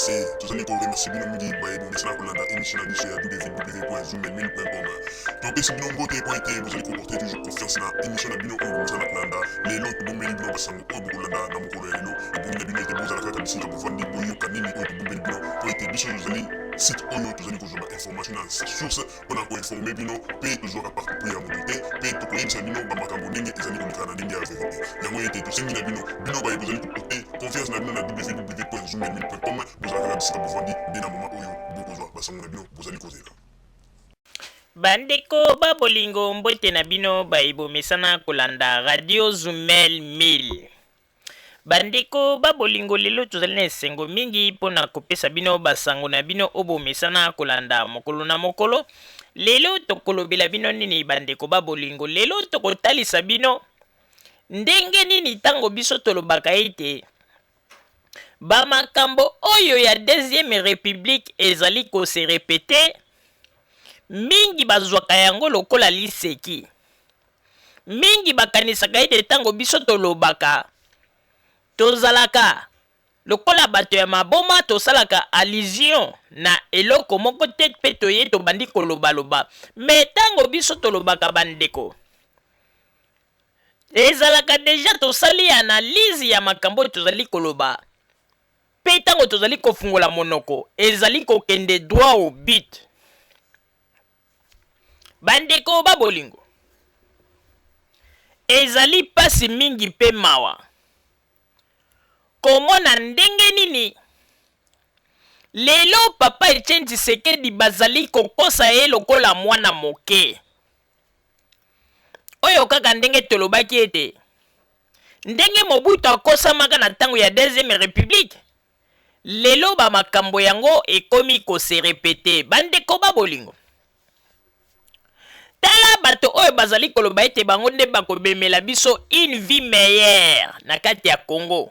Rdc. Tozali ko remercier bino mingi baye bomesana kolanda emission na biso ya www.zoomelmil.com. Topesi bino mbote mpo ete bozali ko porter toujours confiance na emission na bino oyo bomesana kolanda. Lelo tobombeli bino basango oyo bokolanda na mokolo ya lelo. Ebongi na bino ete bozala kaka bisika bovandi boyoka nini oyo tobombeli bino mpo ete biso tozali site oyo tozali kozwa ba information na source mpo na koinforme bino mpe tozwaka parti pris ya moto te mpe tokoyebisa bino bamakambo ndenge ezali koleka na ndenge ya verite. Yango ete tosengi na bino, bino baye bozali koporte confiance na bino na www.zoomelmil.com, bozala kaka bisika bovandi nde na moma oyo bokozwa basango na bino bozali kozela. Bandeko ba bolingo mbote na bino baye bomesana kolanda radio Zumel 1000. Bandeko ba bolingo lelo tozali na esengo mingi mpo na kopesa bino basango na bino oyo bomesana kolanda mokolo na mokolo. Lelo tokolobela bino nini bandeko ba bolingo? Lelo tokotalisa bino ndenge nini ntango biso tolobaka ete bamakambo oyo ya deuxième republique ezali ko se repeter, mingi bazwaka yango lokola liseki. Mingi bakanisaka ete ntango biso tolobaka, tozalaka lokola bato ya maboma, tosalaka allusion na eloko moko te mpe toye tobandi kolobaloba. Me ntango biso tolobaka bandeko, ezalaka deja tosali analyse ya makambo oyo tozali koloba, mpe ntango tozali kofungola monoko ezali kokende droit au but. Bandeko ba bolingo, ezali pasi mingi mpe mawa komona ndenge nini lelo Papa Etienne Tshisekedi bazali kokosa ye lokola mwana moke. Oyo kaka ndenge tolobaki ete ndenge Mobutu akosamaka na ntango ya Deuxième Republique, Lelo ba makambo yango ekomi ko se repeter. Bandeko ba bolingo, tala bato oyo bazali koloba ete bango nde bakomemela biso une vie meilleure na kati ya Congo.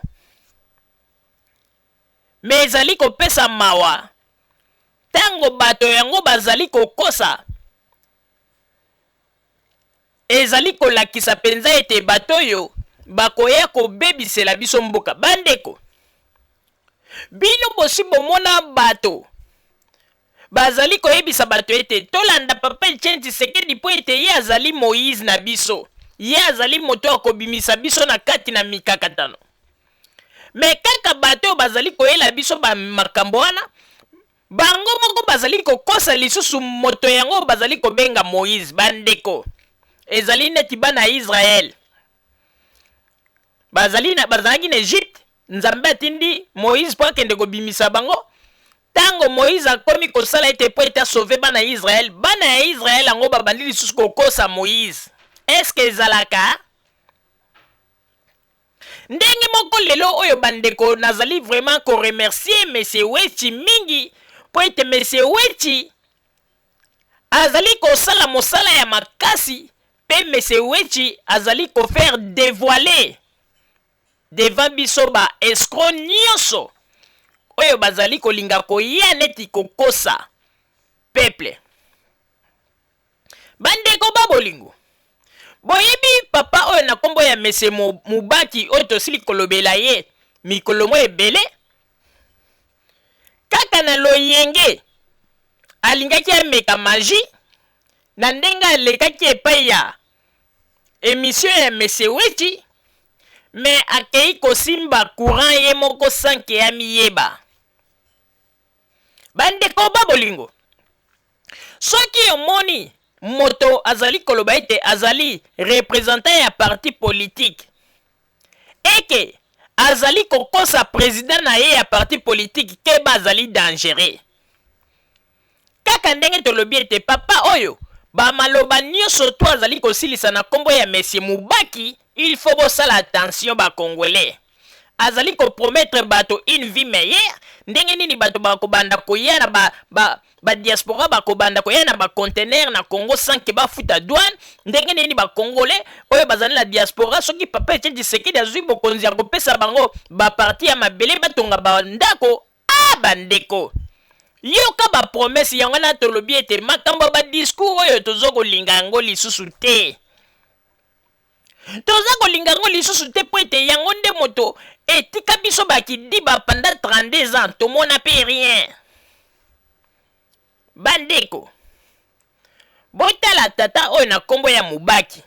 Mais ezali kopesa mawa tango bato yango bazali kokosa. Ezali kolakisa penza ete bato oyo bakoya kobebisela biso mboka. Bandeko, bino bosi bomona bato bazali koyebisa bato ete tolanda Papa Etienne Tshisekedi mpo ete ye azali Moïse na biso, ye azali moto akobimisa biso na kati na mikakatano. Me kaka bato oyo bazali koyela biso ba makambo wana, Bango moko bazali kokosa lisusu moto yango oyo bazali kobenga Moize. Bandeko, ezali neti bana ya Israele bazali na, bazalaki na Egypte, Nzambe atindi Moize mpo akende kobimisa bango. Ntango Moize akomi kosala ete mpo ete asauve bana ya Israele, bana ya Israele yango babandi lisusu kokosa Moize. Eske ezalaka Ndenge moko lelo oyo bandeko nazali vraiment ko remercier monsieur Wetchi mingi mpo ete monsieur Wetchi azali kosala mosala ya makasi mpe monsieur Wetchi azali ko faire devoiler devant biso ba escrocs nionso oyo bazali kolinga koya neti kokosa peuple. Bandeko ba bolingo, boyebi papa oyo na kombo ya Monsieur Mubaki oyo tosili kolobela ye mikolo mwa ebele? Kaka na loyenge alingaki ameka magie na ndenge alekaki epai ya emission ya Monsieur Wetchi, mais akeyi kosimba courant ye moko sans que amiyeba. Bandeko ba bolingo, soki omoni moto azali koloba ete azali representant ya parti politique eke azali kokosa president na ye ya parti politique, keba, azali dangereux. Kaka ndenge tolobi ete papa oyo ba maloba nioso to azali kosilisa na kombo ya monsieur Mubaki, il faut bosala attention ba congolais. Azali ko promettre bato une vie meilleure, ndenge nini bato bakobanda koya na ba, ba, ba diaspora bakobanda koya na ba conteneurs na Congo sans que bafuta douane, ndenge nini ba congolais oyo bazali na diaspora soki papa Etienne Tshisekedi azui bokonzi akopesa bango ba partie ya mabele batonga ba ndako. Ah ba ndeko, yoka ba promesse yango wana tolobi ete makambo ya ba discours oyo tozo kolinga yango lisusu te. Toza kolinga yango lisusu te mpo ete yango nde moto Etika biso ba kidiba pendant 32 ans tomona pe rien. Bandeko, botala tata oyo na kombo ya Mubaki.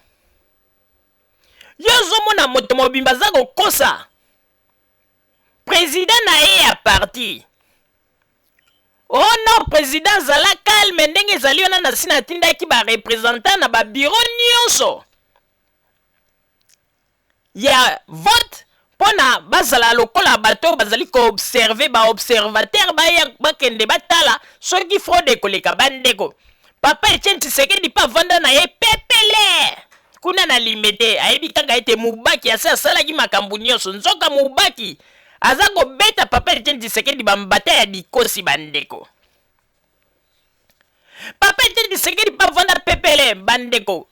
Yo ozomona moto mobimba aza kokosa president na ye ya parti. Oh non, president zala calme, ndenge ezali wana nasi natindaki ba representant na ba bureau nyonso ya vote mpona bazala lokola bato oyo bazali koobserve, baobservateur baya bakende batala soki fraude ekoleka. Bandeko, papa Etienne Tshisekedi mpe avanda na ye pepele kuna na Limete, ayebi kaka ete Mubaki asi asalaki makambo nyonso. Nzoka Mubaki aza kobeta papa Etienne Tshisekedi bambata ya dikosi. Bandeko, papa Etienne Tshisekedi mpe avanda pepele. Bandeko,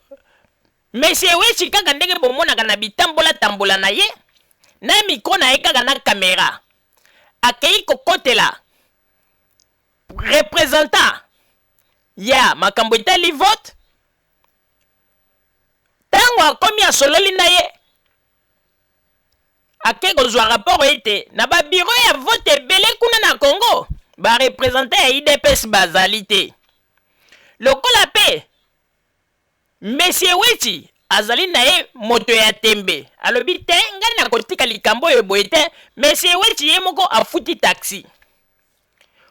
Monsieur Wechi kaka ndenge bomonaka na bitambola tambola na ye na micro na ye kaka na camera, akei kokotela representant ya makambo etali vote. Ntango akomi asololi na ye, ake kozwa rapport ete na ba bureau ya vote ebele kuna na Congo ba representant ya UDPS bazali te. Lokola pe Monsieur Wetshi azali na ye moto ya tembe, alobi te ngai nakotika likambo oyo boye te. Monsieur Wetshi ye moko afuti taxi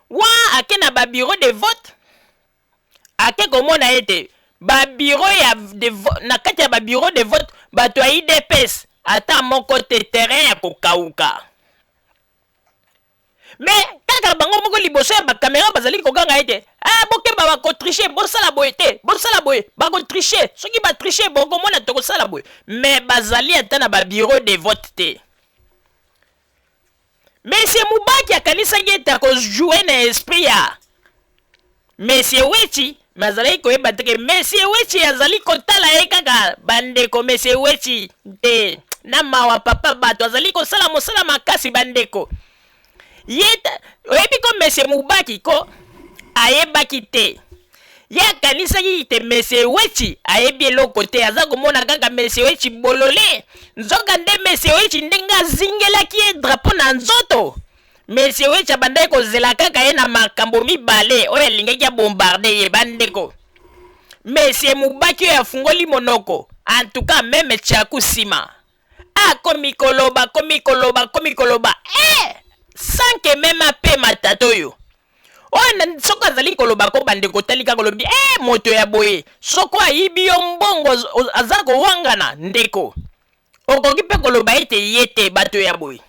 wa ake na ba bureau de vote, ake komona ete ba bureau ya de na kati ya ba bureau de vote bato ya UDPS ata moko te, terrain ya kokauka. Mais kaka bango moko liboso ya bakamera bazali koganga ete ah, bokeba bakotriche, bosala boye te, bosala boye, bakotriche, soki batriche bokomona tokosala boye. Mais bazali ata na babureau de vote te. Monsieur Mubaki akanisaki ete akojoue na esprit ya Monsieur Wetshi, mais azalaki koyeba te ke Monsieur Wetshi azali kotala ye kaka. Bandeko, Monsieur Wetshi te na mawa papa bato azali kosala mosala makasi. Bandeko, ye oyebi ko Monsieur Mubaki ko ayebaki te, ye akanisaki te Monsieur Wetshi ayebi eloko te, aza komona kaka Monsieur Wetshi bolole. Nzoka nde Monsieur Wetshi ndenge azingelaki ye drapeau na nzoto, Monsieur Wetshi abandaki kozela kaka ye na makambo mibale oyo alingaki abombarde ye. Bandeko, Monsieur Mubaki oyo afungoli monoko, en tout cas meme Tchaku nsima akomi koloba, akomi koloba, akomi koloba eh! Sans que meme apema. Tata oyo oyo soki azali koloba ko, bandeko, otali kaka olobi eh, moto ya boye soko ayibi yo mbongo aza kowangana. Ndeko, okoki mpe koloba ete ye te bato ya boye.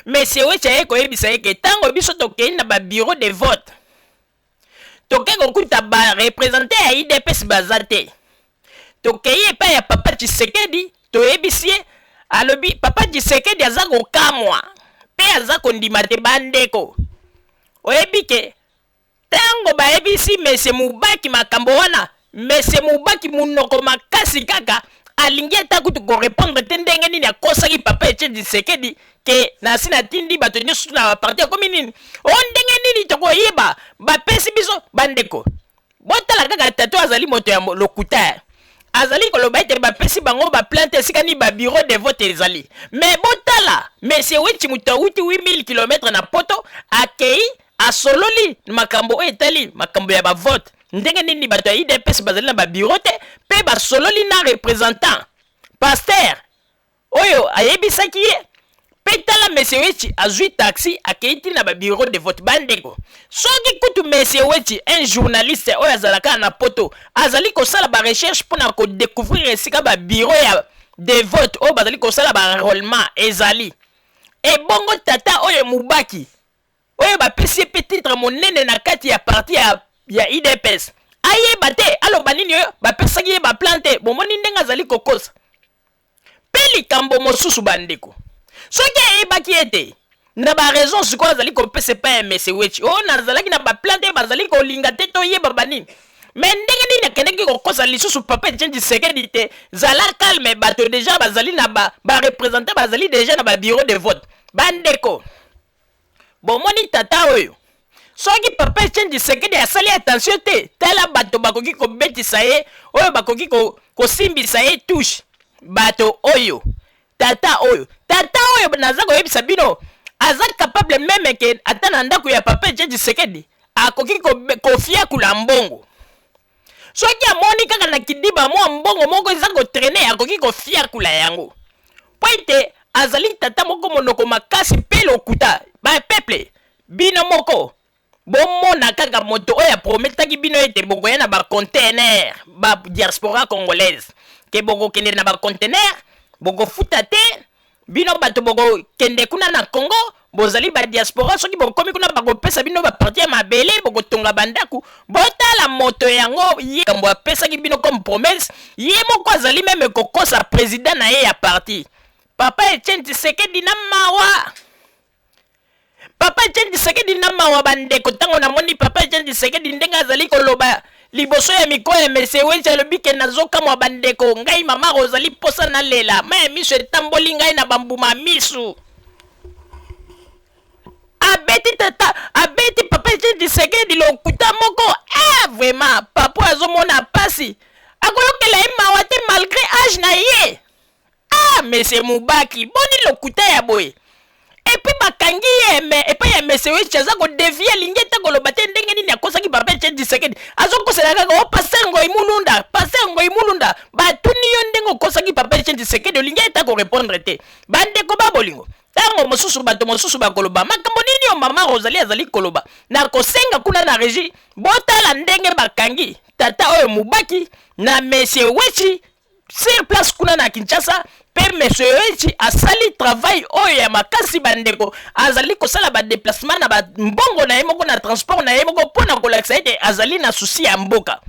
Monsieur Wetshi aye koyebisa ye ke ntango biso tokei na babureau de vote, toke kokuta barepresentant ya UDPS baza te. Tokei epai ya papa Tshisekedi, toyebisi ye, alobi papa Tshisekedi aza kokamwa mpe aza kondima te. Bandeko, oyebi ke ntango bayebisi Monsieur Mubaki makambo wana, Monsieur Mubaki monoko makasi kaka, alingi ata kutu korépondre te ndenge nini akosaki papa Etienne Tshisekedi ke nasi natindi bato nyonso na baparti akomi nini o ndenge nini tokoyeba bapesi biso. Bandeko, botala kaka tata azali moto ya lokuta, azali koloba ete bapesi bango baplainte esika nini babureau de vote ezali. Mais botala Monsieur Wetshi, moto awuti 8000 km na Poto, akei asololi makambo oyo etali makambo ya bavote, ndenge nini bato ya UDPS bazali na babureau te, mpe basololi na représentant pasteur oyo ayebisaki ye. Mpe tala, Monsieur Wetshi azwi taxi, akei ti na babureau de vote. Bandeko, soki kutu Monsieur Wetshi, un journaliste oyo azalaka na Poto, azali kosala barecherche mpona kodécouvrir esika babureau ya de vote oyo bazali kosala baenrôlement ezali, ebongo tata oyo Mubaki oyo bapesi ye mpe titre monene na kati ya parti ya UDPS ayeba te, aloba nini oyo bapesaki ye baplan te? Bomoni ndenge azali kokosa. Mpe likambo mosusu, bandeko, soki ayebaki ete na baraison sikoyo azali kopesa epai ya Monsieur Wetshi oyo nazalaki na baplan te, bazali kolinga te toyeba banini, mais ndenge nini akendaki kokosa lisusu papa Etienne Tshisekedi te zala calme, bato déjà bazali na barepresentant ba bazali déjà na babureau de vote? Bandeko, bomoni tata oyo, soki papa Etienne Tshisekedi asali attention te, tala bato bakoki kobetisa ye, oyo bakoki kosimbisa ye touche, bato oyo. Tata oyo, tata oyo naza koyebisa bino aza capable meme ke ata na ndako ya papa Etienne Tshisekedi akoki kofiakula mbongo. Soki amoni kaka na kidiba mwa mbongo moko eza kotraine, akoki kofiakula yango, mpo ete azali tata moko monoko makasi mpe lokuta. Ba peuple, bino moko bomona kaka moto oyo aprometaki bino ete bokoya na ba container, ba diaspora congolaise, ke bokokende na ba container, bokofuta te. Bino bato bokokende kuna na Congo, bozali ba diaspora, soki bokomi kuna bakopesa bino ba partie ya mabele, bokotonga bandako. Botala moto yango, ye kambo apesaki bino comme promesse, ye moko azali meme kokosa president na ye ya parti, Papa Etienne Tshisekedi. Na mawa, Papa Etienne Tshisekedi, na mawa bandeko, ntango namoni Papa Etienne Tshisekedi ndenge azali koloba liboso ya mikro ya Monsieur Wetshi, alobi ke nazokamwa bandeko, ngai mama Rosalie posa nalela, mai ya miso etamboli ngai na bambuma misu. Abeti tata, abeti Papa Etienne Tshisekedi lokuta moko. Ah, vraiment, papa azomona pasi, akoyokela ye mawa te malgré age na ye. Ah, Monsieur Mubaki, boni lokuta ya boye? Et puis bakangi ye me epai ya Monsieur Wetshi, aza kodévier, alingi ete koloba te ndenge nini akosaki papa Etienne Tshisekedi. Azokosela kaka o pasteur Ngoy Mulunda, pasteur Ngoy Mulunda. Batuni yo ndenge okosaki papa Etienne Tshisekedi, olingi ete korépondre te. Bandeko ba bolingo, ntango mosusu bato mosusu bakoloba makambo nini oyo mama Rosalie azali koloba. Na kosenga kuna na régie, botala ndenge bakangi tata oyo Mubaki na Monsieur Wetshi sur place kuna na Kinshasa. Mpe Monsieur Wetshi asali travail oyo ya makasi bandeko, azali kosala badéplacement na bambongo na ye moko, na transport na ye moko, mpo na kolakisa ete azali na souci ya mboka.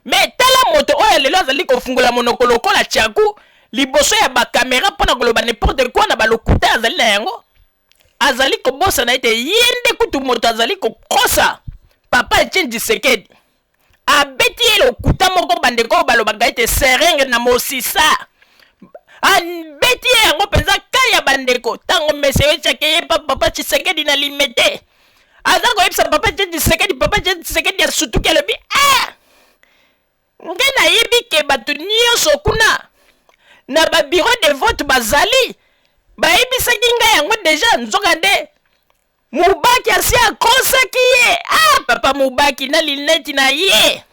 Mais tala moto oyo lelo azali kofungola monoko lokola tiaku liboso ya bacaméra mpo na koloba n'importe quoi na balokuta azali na yango. Azali kobosana ete ye nde kutu moto azali kokosa papa Etienne Tshisekedi, abeti ye lokuta moko. Bandeko oyo balobaka ete seringue na mosisa, abeti ye yango mpenza ka ya bandeko. Ntango monsieur etiake ye pa papa Tshisekedi na Limete, aza koyebisa papa Etienne Tshisekedi, papa Etienne Tshisekedi asutuki, alobi: "Ah, ngai nayebi ke bato nyonso kuna na babureau de vote bazali, bayebisaki ngai yango déjà." Nzoka nde Mubaki asi akosaki ye. Ah, papa Mubaki na lunettes na ye,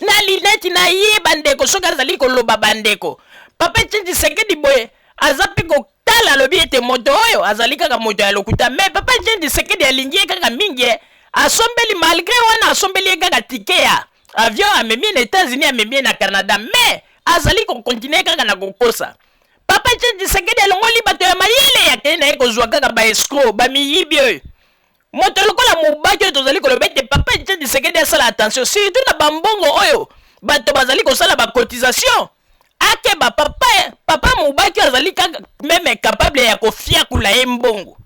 na lunettes na ye bandeko, soki azali koloba bandeko, papa Etienne Tshisekedi boye aza mpe kotala, alobi ete moto oyo azali kaka moto ya lokuta. Mais papa Etienne Tshisekedi alingi ye kaka mingi, ye asombeli, malgré wana asombeli ye kaka ticket ya avion, amemi ye na États-Unis, amemi ye na Canada, mais azali kocontinuer kaka na kokosa. Papa Etienne Tshisekedi alongoli bato ya mayele, akei na ye kozwa kaka baescrocs, bamiyibi oyo. Moto lokola Mubaki oyo tozali koloba ete papa Etienne Tshisekedi asala attention, surtout na bambongo oyo bato bazali kosala bacotisation, akeba. Papa Mubaki oyo azali kaka même capable ya kofiakula ye mbongo,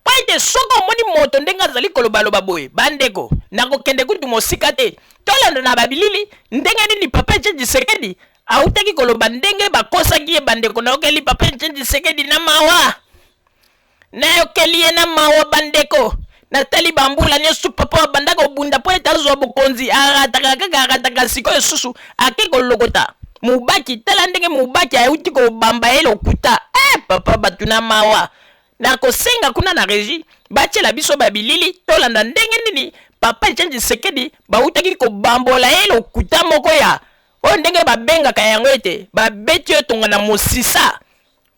po ete soki omoni moto ndenge azali kolobaloba boye, bandeko, nakokende kutu mosika te, tolanda na babilili ndenge nini papa Etienne Tshisekedi autaki koloba ndenge bakosaki ye. Bandeko, nayokeli papa Etienne Tshisekedi na mawa, nayokeli ye na mawa bandeko. Natali bambula nyonso papa abanda kobunda mpo ete azwa bokonzi, arataka kaka, arataka. Sikoyo susu ake kolokota Mubaki. Tala ndenge Mubaki auti kobamba ye lokuta. Eh, papa, bato na mawa. Nakosenga kuna na régie batiela biso babilili, tolanda ndenge nini papa Etienne Tshisekedi bautaki kobambola ye lokuta moko ya oyo ndenge babengaka yango ete babeti yo tonga na mosisa,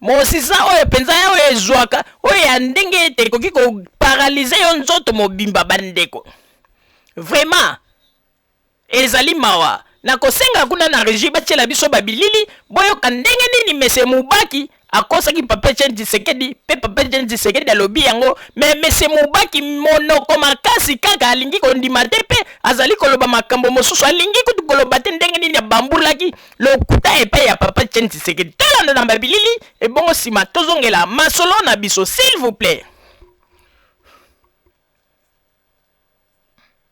mosisa oyo mpenza oyo ezwaka oyo ya ndenge ete ekoki koparalyser yo nzoto mobimba. Bandeko, vraiment ezali mawa. Nakosenga kuna na régie batiela biso babilili, boyoka ndenge nini monsieur Mubaki akosaki papa Etienne Tshisekedi. Mpe papa Etienne Tshisekedi alobi yango, mais monsieur Mubaki monoko makasi kaka, alingi kondima te mpe azali koloba makambo mosusu, alingi kutu koloba te ndenge nini abambulaki lokuta epai ya papa Etienne Tshisekedi. Tolanda na babilili, ebongo nsima tozongela masolo na biso, s'il vous plaît.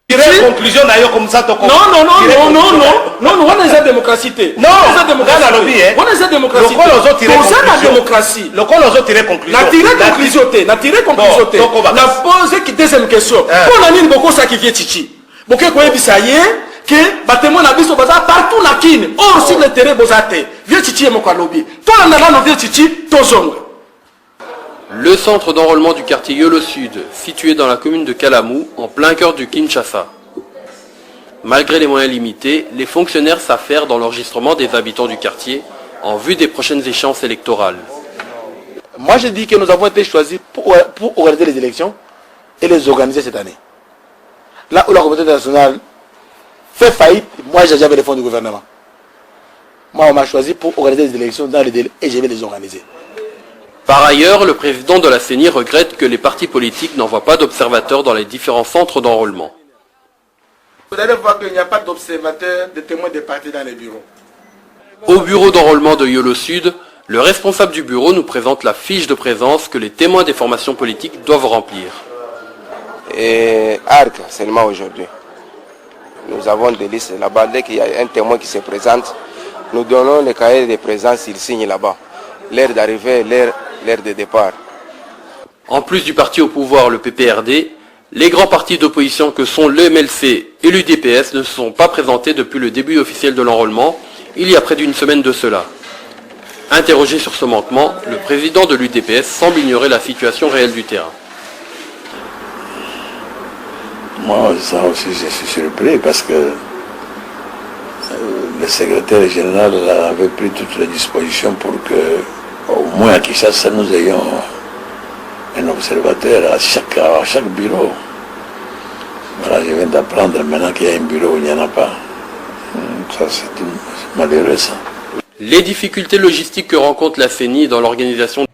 Tirer conclusion na yo comme ça toko. Non, non, non, non, non, non, non, non, wana eza démocratie te. Non, eza démocratie. Nalobi eh. Wana eza démocratie. Lokola ozo tirer. Toza na démocratie. Lokola ozo tirer conclusion. Na tirer conclusion te, na tirer conclusion te. Na poser ki deuxième question. Mpo na nini bokosaki vieux Chichi? Boke koyebisa ye. Ke batémoin na biso baza partout na Kine, or sur le terrain boza te. Vieux Chichi ye moko alobi. Tolanda nano vieux Chichi, tozonga. Le centre d'enrôlement du quartier Yolo Sud, situé dans la commune de Kalamu, en plein cœur du Kinshasa. Malgré les moyens limités, les fonctionnaires s'affairent dans l'enregistrement des habitants du quartier en vue des prochaines échéances électorales. Moi, je dis que nous avons été choisis pour organiser les élections et les organiser cette année. Là où la communauté internationale fait faillite, moi, j'avais les fonds du gouvernement. Moi, on m'a choisi pour organiser les élections dans les délais et je vais les organiser. Par ailleurs, le président de la CENI regrette que les partis politiques n'envoient pas d'observateurs dans les différents centres d'enrôlement. Vous allez voir qu'il n'y a pas d'observateurs, de témoins de partis dans les bureaux. Au bureau d'enrôlement de Yolo Sud, le responsable du bureau nous présente la fiche de présence que les témoins des formations politiques doivent remplir. Et ARC seulement aujourd'hui. Nous avons des listes là-bas. Dès qu'il y a un témoin qui se présente, nous donnons le cahier de présence, il signe là-bas. L'heure d'arrivée, l'heure de départ. En plus du parti au pouvoir, le PPRD, les grands partis d'opposition que sont le MLC et l'UDPS ne se sont pas présentés depuis le début officiel de l'enrôlement, il y a près d'une semaine de cela. Interrogé sur ce manquement, le président de l'UDPS semble ignorer la situation réelle du terrain. Moi, ça aussi, je suis surpris parce que le secrétaire général avait pris toutes les dispositions pour que, au moins à Kinshasa, nous ayons un observateur à chaque bureau. Voilà, je viens d'apprendre maintenant qu'il y a un bureau où il n'y en a pas. Ça, c'est malheureux, ça. Les difficultés logistiques que rencontre la CENI dans l'organisation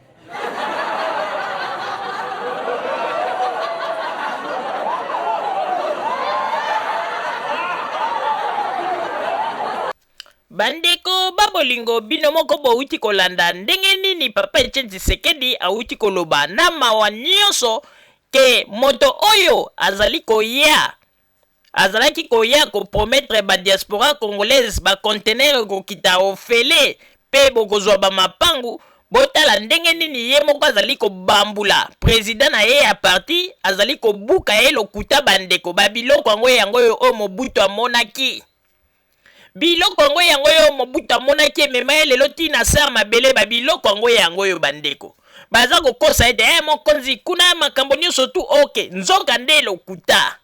Bandeko babolingo, bino moko bowuti kolanda ndenge nini papa Etienne Tshisekedi awuti koloba na mawa nyonso ke moto oyo azali koya, azalaki koya kopromettre badiaspora congolaise baconteneur ekokita ofele mpe bokozwa bamapangu. Botala ndenge nini ye moko azali kobambula président na ye ya parti, azali kobuka ye lokuta. Bandeko, babiloko yango yango oyo oyo Mobutu amonaki, biloko yango yango oyo Mobutu amonaki emema ye lelo ntina se mabele. Babiloko yango yango oyo, bandeko, baza kokosa ete e mokonzi kuna makambo nyonso tu oke, nzoka nde lokuta.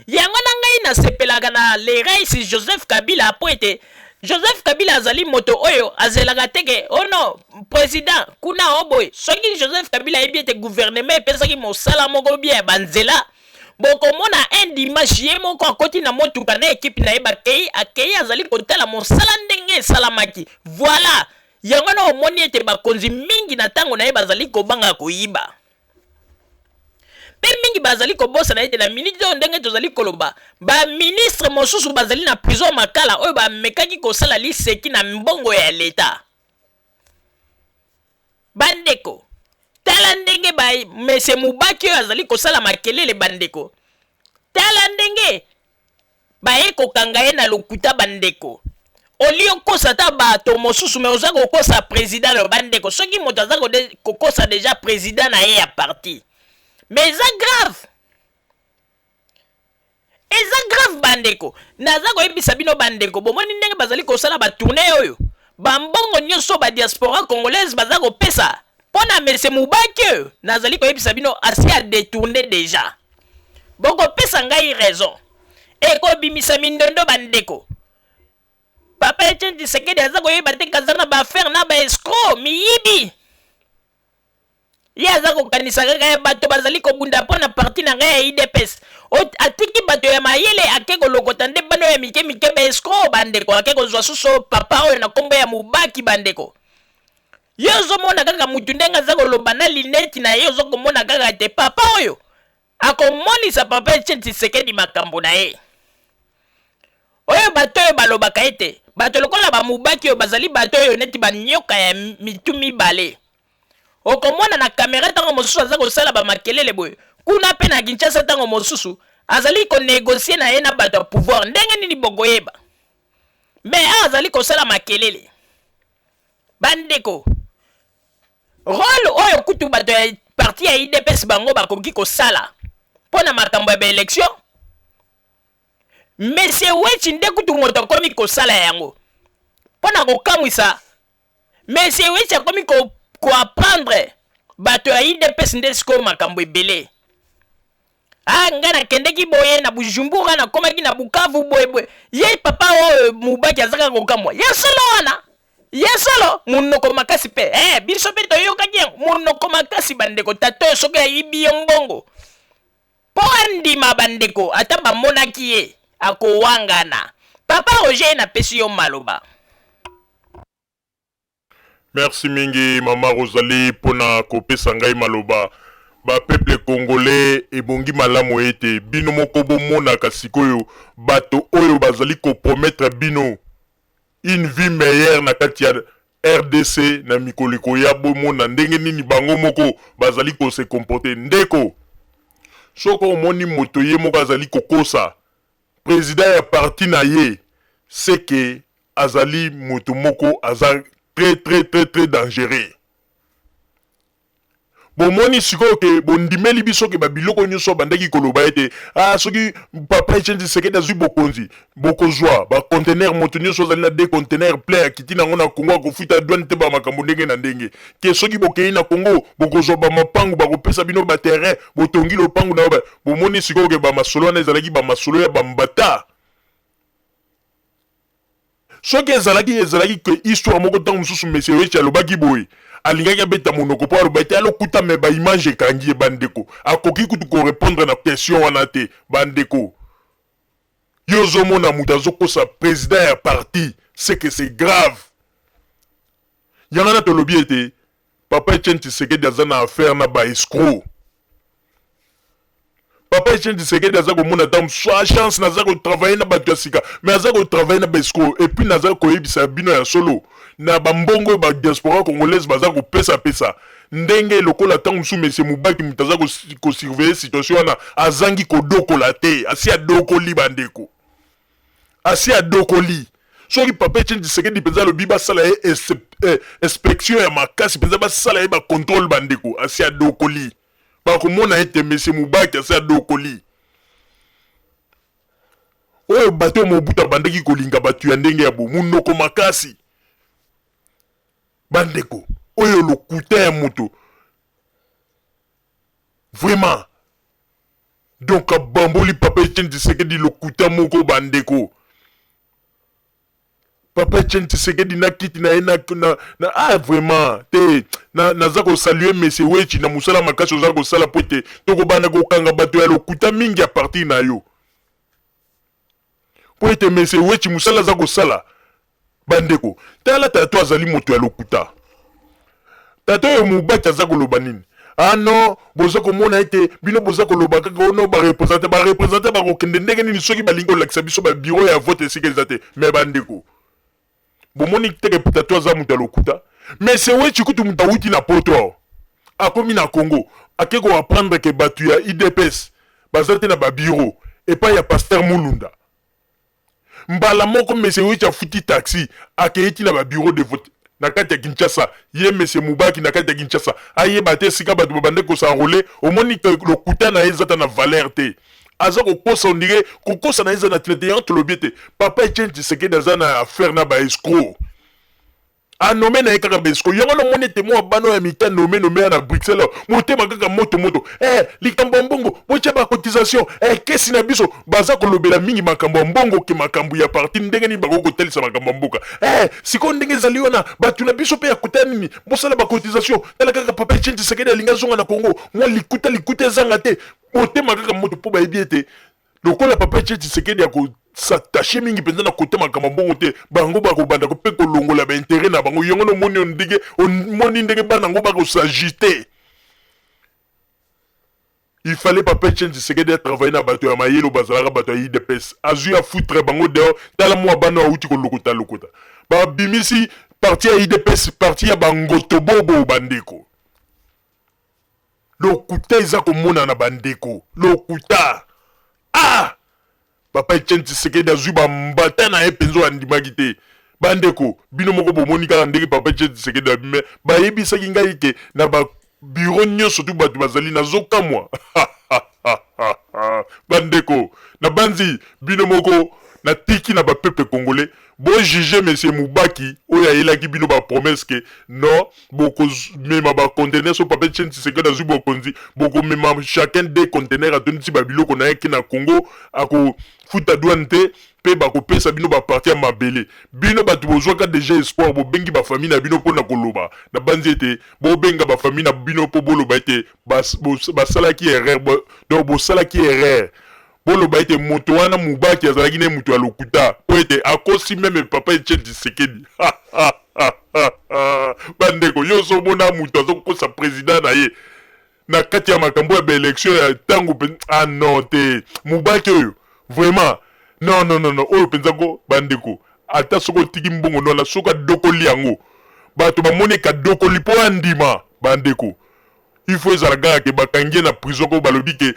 Yango na ngai nasepelaka na le rais Joseph Kabila, po ete Joseph Kabila azali moto oyo azelaka te ke oh non, président kuna o boye. Soki Joseph Kabila ayebi ete gouvernement epesaki mosala moko bia ya banzela, bokomona un dimanche ye moko akoti na motuka na ekipe na ye, bakei, akei, azali kotala mosala ndenge esalamaki. Voilà, yango wana omoni ete bakonzi mingi na ntango na ye bazali kobanga koyiba, mpe mingi bazali kobosana ete na miniti oyo ndenge tozali koloba, baministre mosusu bazali na prison Makala, oyo bamekaki kosala liseki na mbongo ya leta. Bandeko, tala ndenge bamese Mubaki oyo azali kosala makelele. Bandeko, tala ndenge baye kokanga ye na lokuta. Bandeko, olie okosa ata bato mosusu, me oza kokosa président na yo. Bandeko, soki moto aza kokosa déjà président na ye ya parti, mais eza grave, eza grave. Bandeko, naza koyebisa bino, bandeko, bomoni ndenge bazali kosala batournée oyo, bambongo nyonso badiaspora congolaise baza kopesa mpo na mese Mubaki oyo, nazali koyebisa bino, asi adétourné déjà. Bokopesa ngai raison, ekobimisa mindondo. Bandeko, papa Etienne Tshisekedi aza koyeba te kaza na baaffaire na baescrocs, miyibi. Ye aza kokanisa kaka ya bato bazali kobunda mpo na parti na ngai ya UDPS. Atiki bato ya mayele, ake kolokota nde bano ya mike mike, baescrocs. Bandeko, ake kozwa susu papa oyo na nkombo ya Mubaki. Bandeko, ye ozomona kaka mutu ndenge aza koloba na lineti na ye, ozokomona kaka te papa oyo akomonisa papa Etienne Tshisekedi makambo na ye oyo. Bato oyo balobaka ete bato lokola bamubaki oyo bazali bato oyo neti banyoka ya mitu mibale. Okomona na kamera ntango mosusu aza kosala bamakelele boye kuna, mpe na Kinshasa ntango mosusu azali konégocier na ye na bato ya pouvoir. Ndenge nini bokoyeba? Me awa azali kosala makelele. Bandeko, rôle oyo kutu bato ya parti ya UDPS bango bakoki kosala mpo na makambo ya baélection. Monsieur Wetshi nde kutu moto akomi kosala yango mpo na kokamwisa. Monsieur Wetshi akomi ko, ko apprendre bato ya UDPS nde sikoyo makambo ebele. Ah, ngai nakendeki boye na Bujumbura, nakomaki na Bukavu boye boye. Ye papa oyo Mubaki azaka kokamwa. Ya solo wana? Ya solo munoko makasi pe. Eh, biso pe toyokaki yango munoko makasi bandeko. Tata oyo soki ayibi yo mbongo Po andima ba ndeko ata ba monaki ye akowangana. Papa Roger na pesi yo maloba. Merci mingi mama Rosalie pona kopesa ngai maloba. Ba peuple congolais ebongi malamu ete bino moko bomonaka sikoyo bato oyo bazali ko promettre bino une vie meilleure na kati ya rdc na mikolo ekoya bomona ndenge nini bango moko bazali ko se comporter. Ndeko soki omoni moto ye moko azali kokosa president ya parti na ye ce que azali moto moko aza très très très très dangereux. Bomoni sikoyo ke bondimeli biso ke ba biloko nyonso abandaki koloba ete ah soki papa Etienne Tshisekedi azwi bokonzi bokozwa ba conteneur, moto nyonso azali na deux conteneurs plein akiti nango na Congo akofuta douane te, ba makambo ndenge na ndenge, ke soki bokei na Congo bokozwa ba mapangu, bakopesa bino ba terrain, botongi lopangu na yo. Bomoni sikoyo ke ba masolo wana ezalaki ba masolo ya ba mbata. Soki ezalaki ezalaki que histoire moko tango mosusu monsieur Wetshi alobaki boye alingaki abeta monoko po aloba ete alokuta mais ba image ekangi ye ba ndeko akoki kutu ko repondre na question wana te ba ndeko yo ozomona moto azokosa president ya parti c'est que c'est grave yango wana tolobi ete Papa Etienne Tshisekedi aza na affaire na ba escrocs. Papa Etienne Tshisekedi aza komona ntango mosusu ah, chance naza ko travailler na bato ya sika mais aza ko travailler na ba escrocs. Et puis naza koyebisa bino ya solo na ba mbongo oyo ba diaspora congolaise baza kopesa pesa ndenge lokola ntango mosusu monsieur Mubaki moto aza ko surveiller situation wana azangi kodokola te, asi adokoli bandeko. Asi adokoli. Soki papa Etienne Tshisekedi mpenza alobi basala ye eh, inspection ya makasi mpenza, basala ye ba controle bandeko, asi adokoli. Bakomona ete monsieur Mubaki asi adokoli. Oyo bato ya Mobutu abandaki kolinga bato ya ndenge ya bo munoko makasi. Bandeko, oyo lokuta ya moto. Vraiment. Donc abamboli papa Etienne Tshisekedi lokuta moko ba ndeko. Papa Etienne Tshisekedi na kiti na ye na, na, na ah vraiment te na, naza ko saluer monsieur Wetshi na mosala makasi oza kosala po ete tokobanda kokanga bato ya lokuta mingi à partir na yo. Po ete monsieur Wetshi mosala aza kosala bandeko tala tata azali moto ya lokuta. Tata oyo Mubaki aza koloba nini? Ah non, boza komona ete bino boza koloba kaka oh non ba representer ba representer bakokende ndenge nini soki balingi kolakisa biso ba bureau ya vote esika eza te. Mais bandeko bomoni te ke tata aza moto ya lokuta? Mais c'est Wetshi kutu moto awuti na poto akomi na Congo ake ko apprendre ke bato ya UDPS baza te na ba bureau epai ya pasteur Mulunda. Mbala moko monsieur Wetshi afuti taxi akeyi ti na ba bureau de vote na kati ya Kinshasa. Ye monsieur Mubaki na kati ya Kinshasa ayeba te esika bato babandaki ko s'enroler. Omoni que lokuta na ye eza ata na valeur te. Aza kokosa on dirait kokosa na ye eza na tina te. Yango tolobi ete papa Etienne Tshisekedi aza na affaire na ba escrocs. A nomme na ye kaka ba escroc. Yango wana omoni ete mua bana oyo ya mike a nomme nomme ya na Bruxelles awa, motema kaka moto moto. Eh, likambo ya mbongo, botia ba cotisation. Eh, kesi na biso baza kolobela mingi makambo ya mbongo ke makambo ya parti, ndenge nini bakoki kotalisa makambo ya mboka. Eh, sikoyo ndenge ezali wana, bato na biso pe ya kota nini, bosala ba cotisation. Tala kaka papa Etienne Tshisekedi alingi azonga na Congo, mua likuta likuta ezanga te. Motema kaka moto po bayebi ete Lokola papa Etienne Tshisekedi ako s'attacher mingi penza na cote makambo ya mbongo te, bango bakobanda pe kolongola ba interet na bango. Yango wana omoni ndenge omoni ndenge bana yango bako s'agiter. Il fallait papa Etienne Tshisekedi a travailler na bato ya mayele oyo bazalaka bato ya UDPS. Azui a foutre bango dehors. Tala mua bana oyo awuti kolokota lokota. Babimisi parti ya UDPS, parti ya ba ngotobobo bandeko. Lokuta eza komonana ba ndeko. Lokuta. Ah! Papa Etienne Tshisekedi azui ba mbata na ye penza oyo andimaki te. Ba ndeko, bino moko bomoni kaka ndenge Papa Etienne Tshisekedi abi mais bayebisaki ngai ke na ba bureau nionso tout batu bazali nazo kamwa. Bandeko, nabanzi bino moko natiki na ba peuple congolais bo juger monsieur Mubaki oyo ayelaki bino ba promesse ke non bokomema ba conteneurs so papa Etienne Tshisekedi azwi bokonzi bokomema chacun deux conteneurs atondisi ba biloko na ye ke na Congo akofuta douane te pe bakopesa bino ba partie ya mabele. Bino batu bozwaka dejà espoir bobengi ba famille na bino pona koloba nabanzi ete bobenga ba famille na bino po boloba ete basalaki erreur donc bosalaki erreur boloba ete moto wana Mubaki azalaki ne moto ya lokuta po ete akosi meme papa Etienne Tshisekedi bandeko yo ozomona moto azokosa president na ye na kati ya makambo ya ba election ya tango ah non te Mubaki oyo vraiment non non non non oyo penza ko bandeko ata soki otiki mbongo nwana soki adokoli yango bato bamoni ekadokoli mpo andima bandeko il faut ezala kaka ke bakangi ye na prison ko balobi ke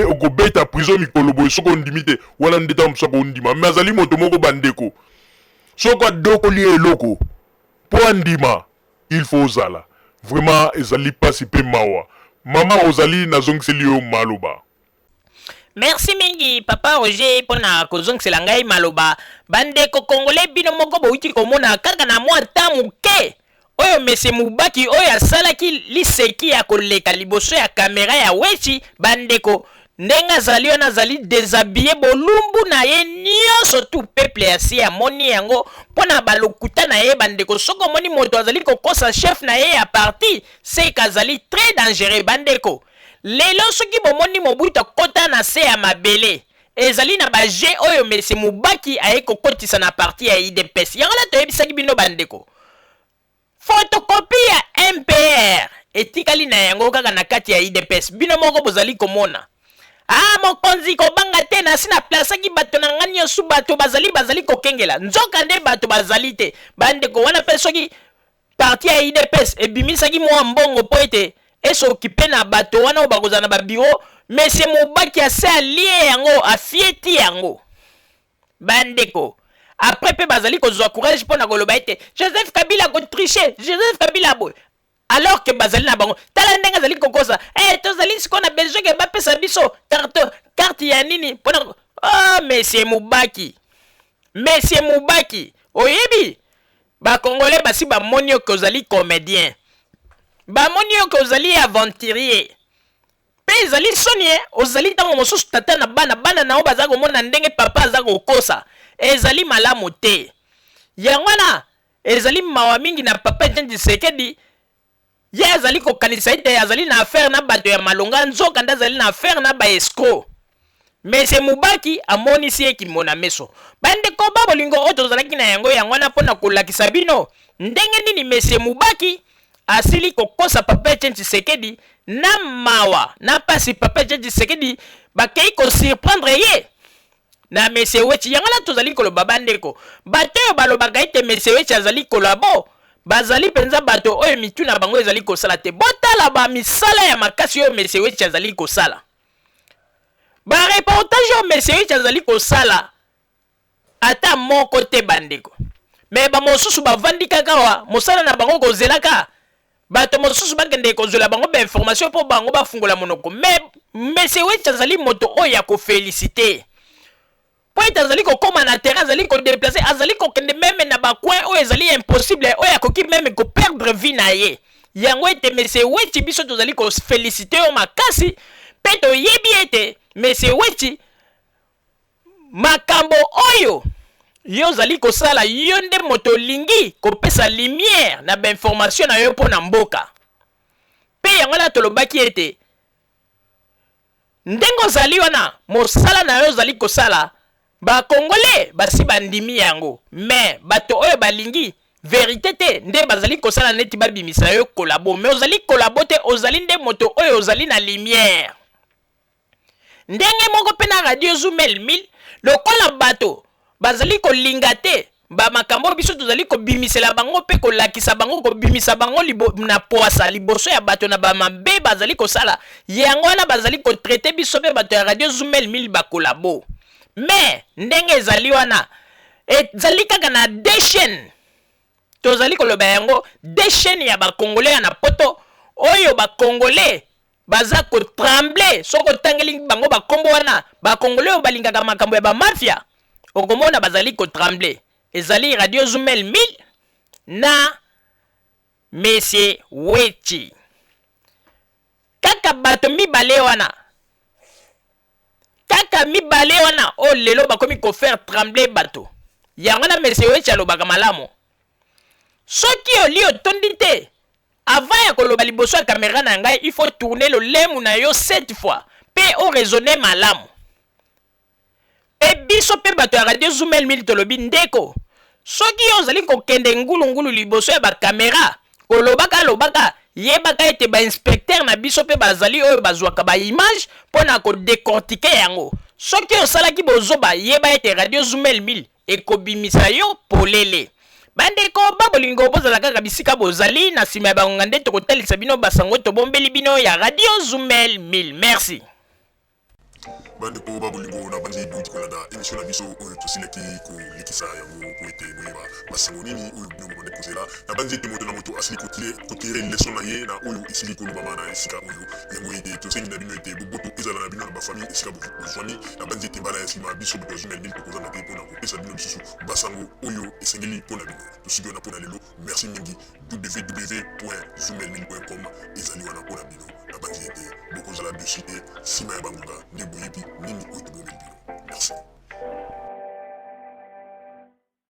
okobeta prison mikolo boye soki ondimi te wana nde ntango mosusu akondima me azali moto moko bandeko soki adokoli ye eloko mpo andima il faut ozala vraiment ezali pasi pe mawa maman ozali nazongiseli yo maloba. Merci mingi papa Roger pona kozongisela ngai maloba. Bandeko congolais bino moko bowuti komona kaka na mwa temps moke oyo monsieur Mubaki oyo asalaki liseki ya koleka liboso ya camera ya Wetshi, bandeko ndenge azali wana azali deshabille bolumbu na ye nionso tout peuple ya se amoni yango pona ba lokuta na ye bandeko soki omoni moto azali kokosa chef na ye ya parti seke azali très dangereux bandeko lelo soki bomoni Mobutu akota na se ya mabele ezali na ba jeux oyo monsieur Mubaki aye kokotisa na parti ya udps yango wana toyebisaki bino bandeko Photocopie ya MPR etikali na yango kaka na kati ya udps. Bino moko bozali komona. Ah mokonzi kobanga te nasi na plasaki bato na nga niosu bato bazali bazali kokengela. Nzoka nde bato bazali te. Bandeko wana pe soki parti ya udps ebimisaki mua mbongo po ete esokipe na bato wana oyo bakozala na ba bureau, monsieur Mubaki asi alie yango afieti yango. Ba ndeko après pe bazali kozua courage pona koloba ete Joseph Kabila ko tricher, Joseph Kabila boye alors que bazali na bango tala ndenge azali kokosa eh tozali sikoyo na besoin ke bapesa biso carte carte ya nini pona ah monsieur Mubaki monsieur Mubaki oyebi ba congolais basi bamoni yo ke ozali comedien bamoni yo ke ozali aventurier Pe ezali soni eh, ozali tango mosusu tata na bana, bana na yo baza komona ndenge papa aza kokosa, ezali malamu te. Yango wana ezali mawa mingi na papa Etienne Tshisekedi, ye azali kokanisa ete azali na affaire na bato ya malonga, nzoka nde azali na affaire na ba escrocs. Monsieur Mubaki amonisi ye kimona meso. Bandeko ba bolingo oyo tozalaki na yango yango wana mpo na kolakisa bino ndenge nini Monsieur Mubaki asili kokosa Papa Etienne Tshisekedi na mawa na pasi Papa Etienne Tshisekedi bakei ko surprendre ye na Monsieur Wetshi. Yango wana tozali koloba bandeko, bato oyo balobaka ete Monsieur Wetshi azali kolabo bazali mpenza bato oyo mitu na bango ezali kosala te. Botala ba misala ya makasi oyo Monsieur Wetshi azali kosala. Ba reportage oyo Monsieur Wetshi azali kosala ata moko te bandeko. Mais ba mosusu bavandi kaka awa mosala na bango kozelaka bato mosusu bakende kozwela bango ba information mpo bango bafungola monoko. Mais Monsieur Wetshi azali moto oyo ya ko feliciter. Mpo ete azali kokoma na terrain, azali ko deplacer, azali kokende meme na ba coin oyo ezali impossible, oyo akoki meme ko perdre vie na ye. Yango ete Monsieur Wetshi biso tozali ko feliciter yo makasi mpe toyebi ete Monsieur Wetshi makambo oyo yo ozali kosala yo nde moto olingi kopesa lumière na ba information na yo mpo na mboka. Mpe yango wana tolobaki ete Ndenge ozali wana mosala na yo ozali kosala ba congolais basi bandimi yango mais bato oyo balingi verite te nde bazali kosala neti babimisa yo collabo mais ozali collabo te ozali nde moto oyo ozali na lumière ndenge moko pe na radio zumel 1000 lokola bato bazali kolinga te ba makambo oyo biso tozali kobimisela bango mpe kolakisa bango, kobimisa bango libo, na pwasa liboso ya bato na ba mabe bazali kosala, yango wana bazali ko traiter biso mpe bato ya radio Zumel 1000 ba collabo. Mais ndenge ezali wana, ezali kaka na deux chaines tozali koloba yango, deux chaines ya ba congolais ya na poto oyo ba congolais. Baza ko trembler soki otangeli bango ba kombo wana, ba congolais oyo balingaka makambo ya ba mafia, okomona bazali ko trembler. Ezali Radio Zumel 1000 na Monsieur Wetchi. Kaka bato mibale wana, kaka mibale wana oyo lelo bakomi ko faire trembler bato. Yango wana Monsieur Wetchi alobaka malamu. Soki oli otondi te, Avant ya koloba liboso ya camera na ngai il faut tourner lolemu na yo 7 fois pe o raisonner malamu. Pe biso pe bato ya radio Zumel 1000 tolobi ndeko soki yo ozali kokende ngulu ngulu liboso ya ba camera kolobaka lobaka yebaka ete ba inspecteurs na biso pe bazali oyo bazwaka ba image pona ko decortiquer yango. Soki osalaki bozoba yeba ete radio Zumel 1000 ekobimisa yo polele. Bandeko ba bolingo, bozala kaka bisika bozali, na sima ya bangonga nde tokotalisa bino basango tobombeli bino ya Radio Zumel 1000. Merci. Bandeko ba bolingo, na banzi bouti kolanda emission na biso oyo tosilaki kolekisa yango po ete boyeba basango nini oyo bino bobandaki kozela. Na banzi ete moto na moto asili kotire leçon na ye na oyo esili kolobama na esika oyo. Yango ete tosengi na bino ete boboto ezala na bino na ba famille esika bozwami. Nabanzi ete mbala ya nsima, biso bato ya Zumel Mill tokozanga te mpo na kopesa bino lisusu basango oyo esengeli mpo na bino. Tosuki wana mpo na lelo. Merci mingi. www.zumelmill.com ezali wana mpo na bino. Nabanzi ete bokozala dessus te. Nsima ya bangonga nde boyebi nini oyo tobombeli bino. Merci.